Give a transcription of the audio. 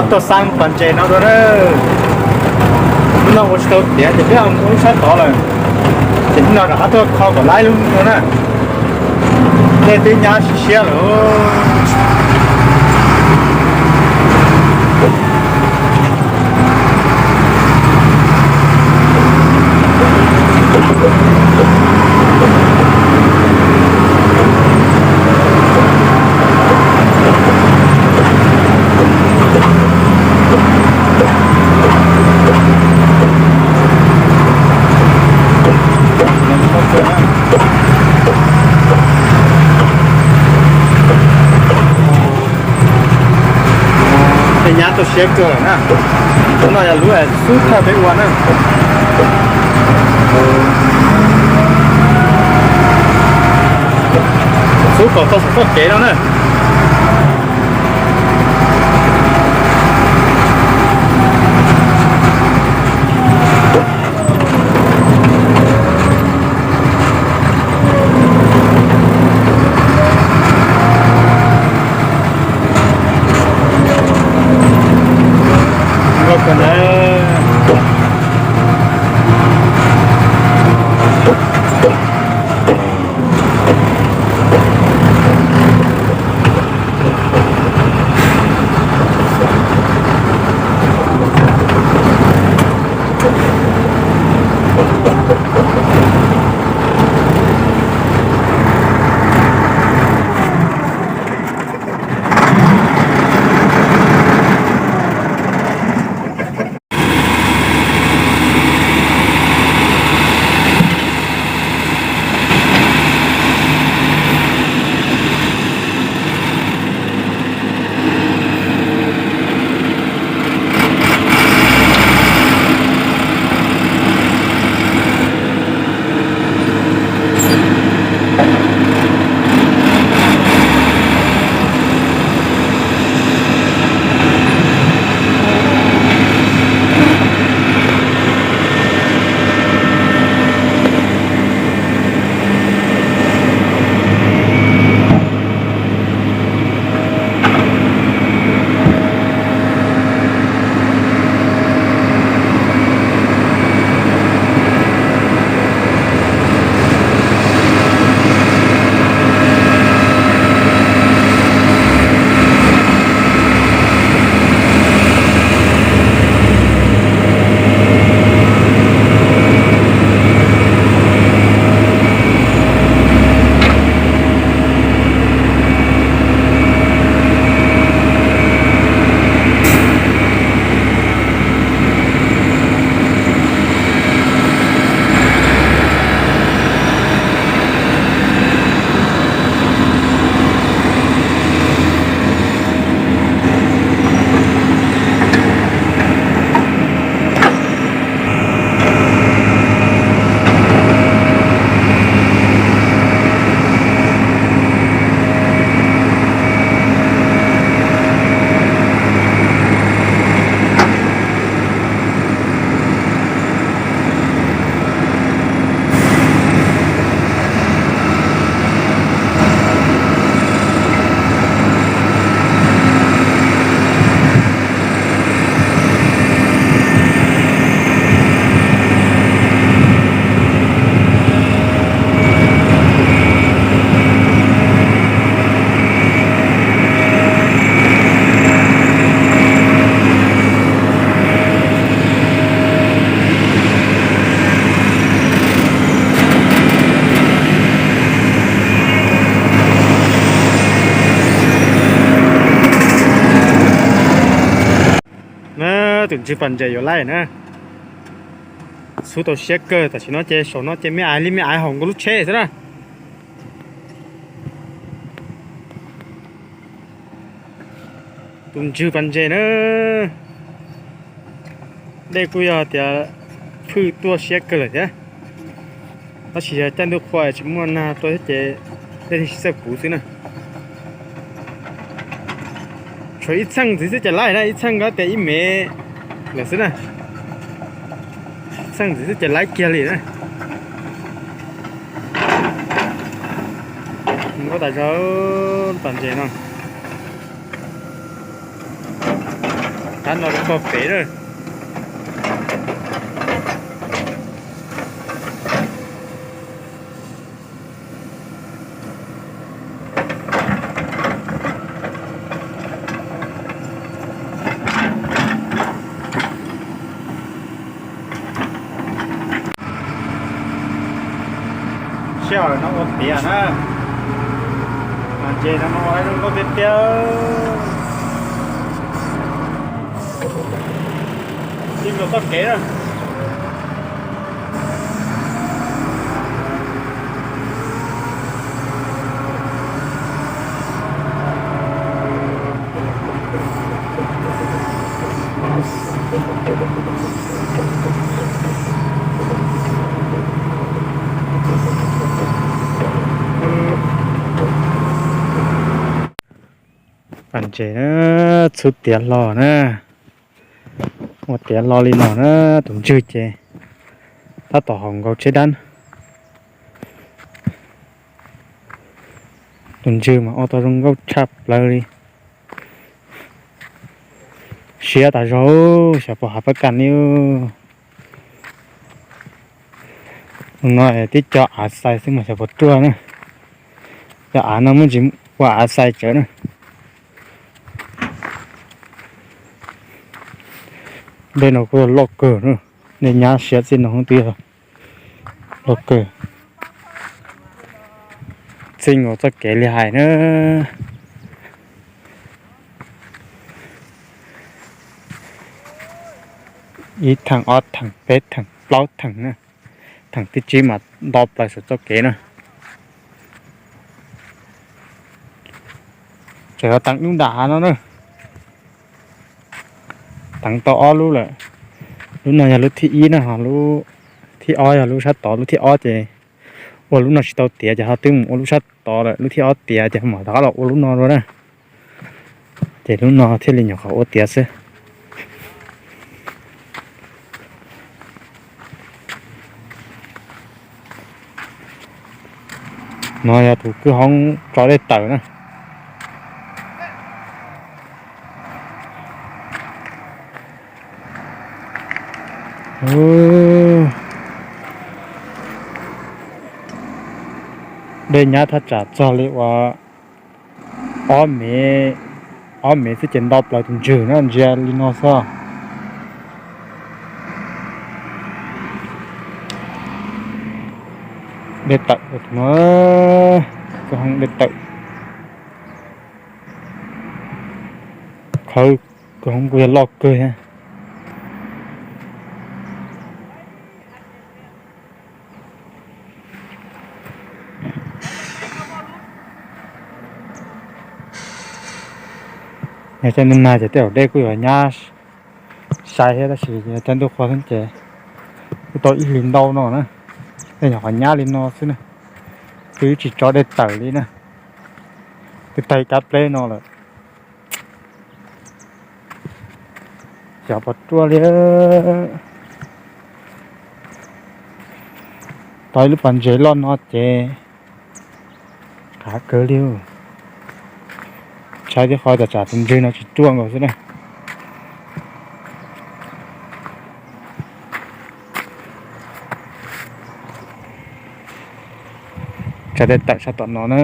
Tuaj xab pas ntses no dua na. Hnub no ua tsis tau tiav ces peb mus ua lub sab tod lawm. Ces hnub no rov qab tuaj kho kom laib lub no na. Dej twb nyab siab siab lawm. Tej nyab tuaj siab kawg na. Lub no yog lub xub thawj peb ua na. Xub kom txog saum txoj kev no na. Na, tus ntswg pas ntses yuav laij na. Xub tau siab kawg, tam sim no ces saum no ces me aiv li me aiv hauv nkaus lub tsheb xwb na. Tus ntswg pas ntses na. Dej kuj yog tias phwj tuaj siab kawg lawm thiab. Tab sis yog caij ntuj qhua tsis muaj nag tuaj thiab ces dej tsis txawj puv xwb na. Tshuav ib txheej ntxiv xwb ces laij na, ib txheej nkaus tias ib mev lawm xwb na. Txheej ntxiv xwb ces laij kiag li na. Nkaub tas zog pas ntses no. Tab no rau koj pem na. Sij hawm no ua tiav na, mas ntses no ua zoo nkauj tiag tiag. Tig mus txoj kev na. Pas ntses na, txhub tiav hlo na. Ua tiav hlo li no na, tus ntswg ces tab tom haus nkaus tsheb dab. Tus ntswg mas ua tau zoo nkauj tshaj plaws li. Siab tas zog, xyov puas hav pab kas li. No tib co av xais xwb mas xyov puas ruaj na. Cov av no muaj ntsis ua av xais tsawv na. Dej no kuj yog loj kawg na, dej nyab siab txij no twb yog loj kawg. Txij nkaus txoj kev li hais na. Ib theem, ob theem, peb theem, plaub theem na. Theem thib tsib mas nto plaws saum txoj kev na. Tseem teev lub nram hav no na. Teev tau ob lub lawm. Lub no yog lub thib ib na, ho lub thib ob yog lub sab tod. Lub thib ob ces ua lub no tsis tau tiav ces ho twb mus ua lub sab tod lawm. Lub thib ob tiav ces mam rov qab los ua lub no dua na. Ces lub no thiaj li nyuam qhuav ua tiav xwb. No yog tus kwj hoob tso dej tawm na. Dej nyab thaj tsam txog li uas ob mev, ob mev xwb ces nto plaws tus ntswg na, ntsia li no xwb. Dej tawm no, kwj hoob dej tawm. Qhov kwj hoob kuj yog loj kawg thiab. Yog cov nag ces tej zaum dej kuj yuav nyab sai thiab, tab sis yog cov ntuj qhua xwb ces kuj tau ib hlis ntau no na. Tej nyuam qhuav nyab li no xwb na, twb tsis tso dej tawm li na, twb tag kab pleb no lawm. Xyov puas ruaj li. Tau ib lub pas ntses loj no ces qab kawg li. Tshaib tib qho tas tsam tus ntswg no tsis ruaj nkaus xwb na. Tso dej tawm sab tom no na.